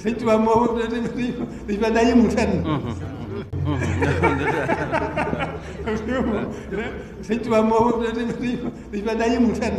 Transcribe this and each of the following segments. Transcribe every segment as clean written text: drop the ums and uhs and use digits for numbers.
sëñ Tuubaa moom dañ fa daa yëmul fenn. sëñ Tuubaa moom dañ fa daa yëmul fenn.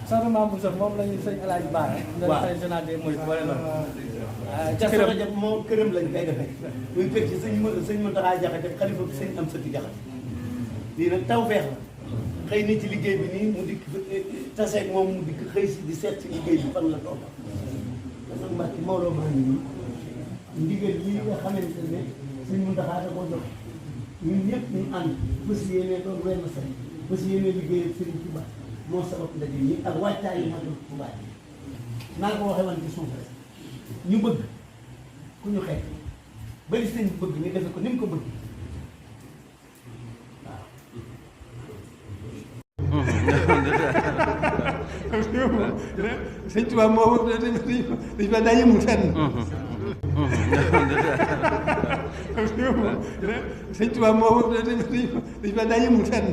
Sama maam Bousso moom la ñuy sëñ El Hadj Ba. waaw dañu général des moyens boole loolu. ca këram moom këram lañ koy defee. muy fekk ci sëñ Mountakha Diakhaté xalifa sëñ Amsatou Diakhaté. lii nag taw feex la. xëy na ci liggéey bi nii mu dikk taseeg moom mu dikk xëy si di seet si liggéey bi fan la toll. parce que Mbacke Maodo maa ngi nii ndigal yi nga xamante ne sëñ Mountakha da koo jox ñun ñëpp ñu ànd bés yéenee doon wenn say bés yéenee liggéey ak Serigne Touba moo sabab ndaje yi ak waajtaay yi ma doon Touba naa ko waxee woon ci suuf rek ñu bëgg ku ñu xeex bari sëñ bëgg ñu defe ko ni mu ko bëgg waaw. sëñ Tuubaa moom dañ fa daa yëmul fenn. sëñ Tuubaa moom dañ fa daa yëmul fenn.